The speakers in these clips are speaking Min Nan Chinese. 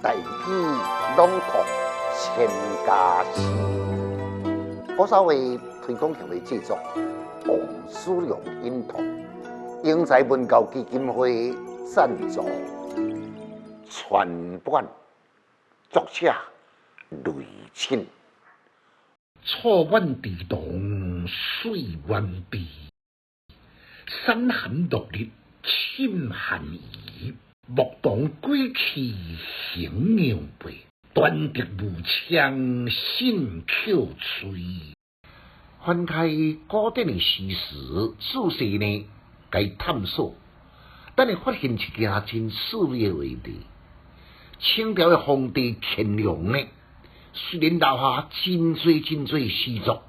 台語朗讀千家詩，古早話推廣協會製作，王書良音讀，英才文教基金會贊助，傳版，作者雷慶。草滿池塘水源肥，山寒落日寢寒移。牧童歸去行羊背，斷竹無槍信扣喙。翻開古典的詩詞，仔細呢，共探索，咱會發現一件真趣味的話題。清朝的皇帝乾隆呢，雖然留下真濟真濟詩作，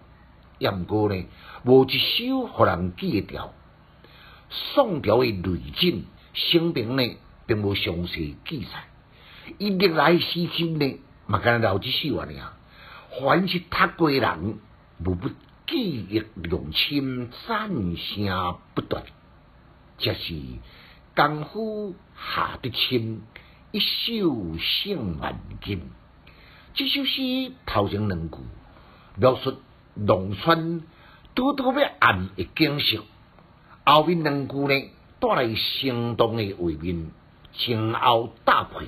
也毋過呢，無一首予人記會牢。宋朝的雷震生平呢，並無詳細記載。伊歷來詩集呢，嘛干焦留這首爾。凡是讀過人，無不記憶猶深，讚聲不斷。這是功夫下得深，一首勝萬金。這首詩頭前兩句描述農村拄拄欲暗的景色，後面兩句呢，帶來生動的畫面，前後搭配，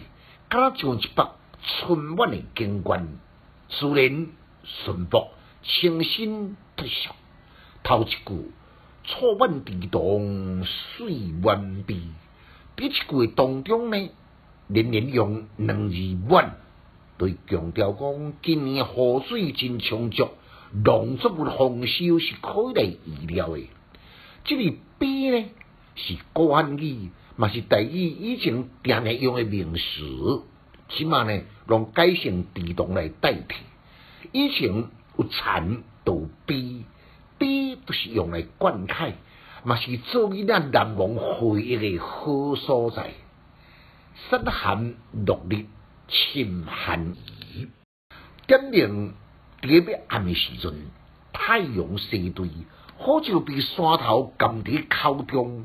敢若像一幅春滿的景觀，自然淳樸，清新脫俗。頭一句草滿池塘水源肥，佇這句當中呢，連連用兩字滿，來強調講今年雨水真充足，農作物豐收是可以來預料的。這個肥呢，是古漢語，嘛是台語以前定定用的名詞，這馬呢，攏改成池塘來代替。以前有田就有陂，陂都是用來灌溉，嘛是做囡仔難忘回憶的好所在。山寒落日寢寒移，點明佇咧欲暗的時陣，太陽西墜，好像被山頭含佇口中，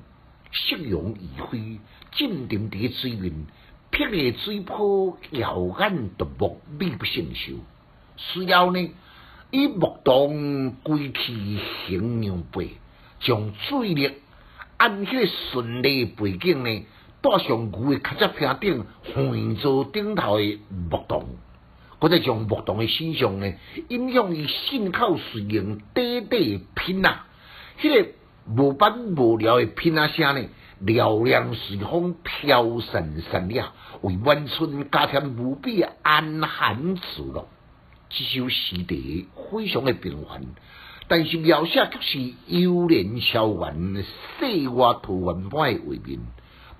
夕陽餘暉浸沉佇水面，碧綠的水波耀眼奪目，美不勝收。隨後呢，以牧童歸去行羊背，將注意力按彼个順利背景呢，帶上牛的跤跡坪頂，橫坐頂頭的牧童，閣再將牧童的身上呢，引向伊信口隨應短短的噴仔，彼個無板無料的噴仔聲呢，嘹亮隨風飄散山野，為晚春加添無比安閒自樂。這首詩題非常的平凡，但是描寫卻是幽連超然、世外桃源般的畫面。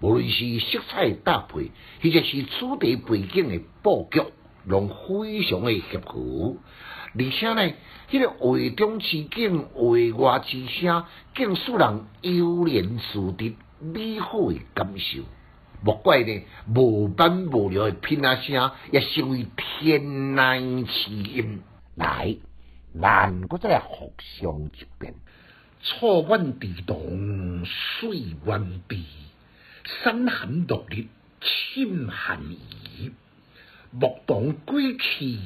無論是色彩搭配，或者是主題背景的布局，攏非常的協和。而且呢，彼個畫中之景、畫外之聲，更使人悠然自得、美好的感受。莫怪呢，無板無料的噴仔聲，也成為天籟之音。來，咱閣再來復誦一遍：草滿池塘水源肥，山寒落日寢寒移。牧童歸去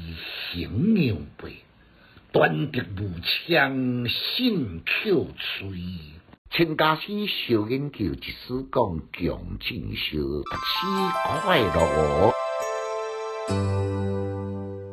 行羊背，斷竹無槍信扣喙。千家詩小研究，一絲講強進修，讀詩快樂哦。